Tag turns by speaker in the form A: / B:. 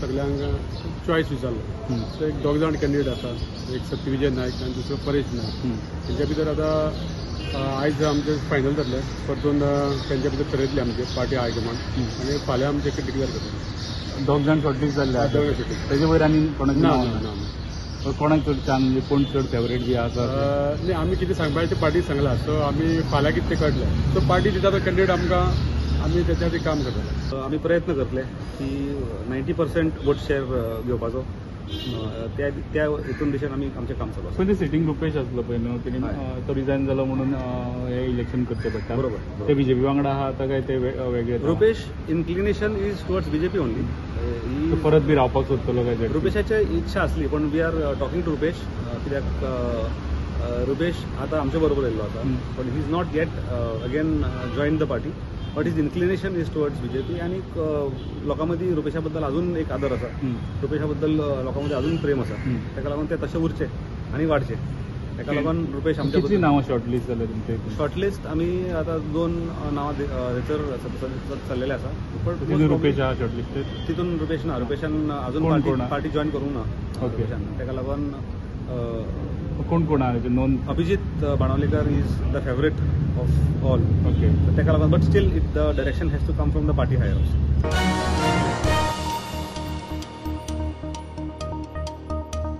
A: सगल्यांक चॉयस विचारलो. सो एक दोग जाण कॅन्डिडेट आसा, एक सत्यविजय नायक आनी दुसरो परेश नायक. तेंच्या भितर आतां आयज आमचें फायनल जातलें, परतून तेंच्या भितर ठरयतले आमचे पार्टी हायकमांड आनी फाल्यां आमचें डिक्लेअर करतले.
B: दोग जाण शॉर्टलिस्ट जाल्ले आसा.
A: दोग शॉर्टलिस्ट.
B: तेजे वयर आनी कोणाचें
A: ना.
B: नांव
A: ना.
B: ना?
A: ना.
B: कोणाक चड चान्स, म्हणजे कोण चड फेवरेट बी आसा?
A: न्ही, आमी कितें सांगपाचें तें पार्टी सांगलां. सो आमी फाल्यां कितें तें कळटलें. सो पार्टी दिता तो कॅन्डिडेट आमकां, आमी तेच्या खातीर काम करतले.
C: आमी प्रयत्न करतले की 90% वोट शेअर घेवपाचो. त्या त्या हितून दिशेन आमी आमचें काम चालू आसा.
B: पण ते सिटींग रुपेश आसलो पळय न्हू, तेणी तो रिजायन जालो म्हणून हे इलेक्शन करचें पडटा.
C: बरोबर.
B: ते बीजेपी वांगडा आहा आतां काय ते वेगळे?
C: Rupesh inclination is towards BJP only.
B: तो परत बी रावपाक सोदतलो काय?
C: रुपेशाची इच्छा आसली, पण we are talking to Rupesh, कित्याक रुपेश आतां आमचे बरोबर येयल्लो आसा, पण he is not yet again join the party, but his inclination is towards BJP. आनी लोकां मदीं रुपेशा बद्दल अजून एक आदर आसा, रुपेशा बद्दल लोकां मदीं अजून प्रेम आसा. ताका लागून ते तशें उरचें आनी वाडचें, ताका लागून रुपेश आमच्या.
B: कितली नांवां शॉर्टलिस्ट जाल्या तुमच्या हितून?
C: शॉर्टलिस्ट आमी आतां दोन नांवां हेचर चल्लेले आसा, पण
B: तितून रुपेश आहा शॉर्टलिस्टेड?
C: तितून रुपेश ना. रुपेशान अजून
B: कोण
C: पार्टी
B: कोण आहा?
C: पार्टी जॉईन करूंक ना रुपेशान, ताका लागून
B: कोण कोण आहा नोंद?
C: Abhijit Banavlikar is the favourite of all. ताका लागून, but still it the direction has to come from the party higher.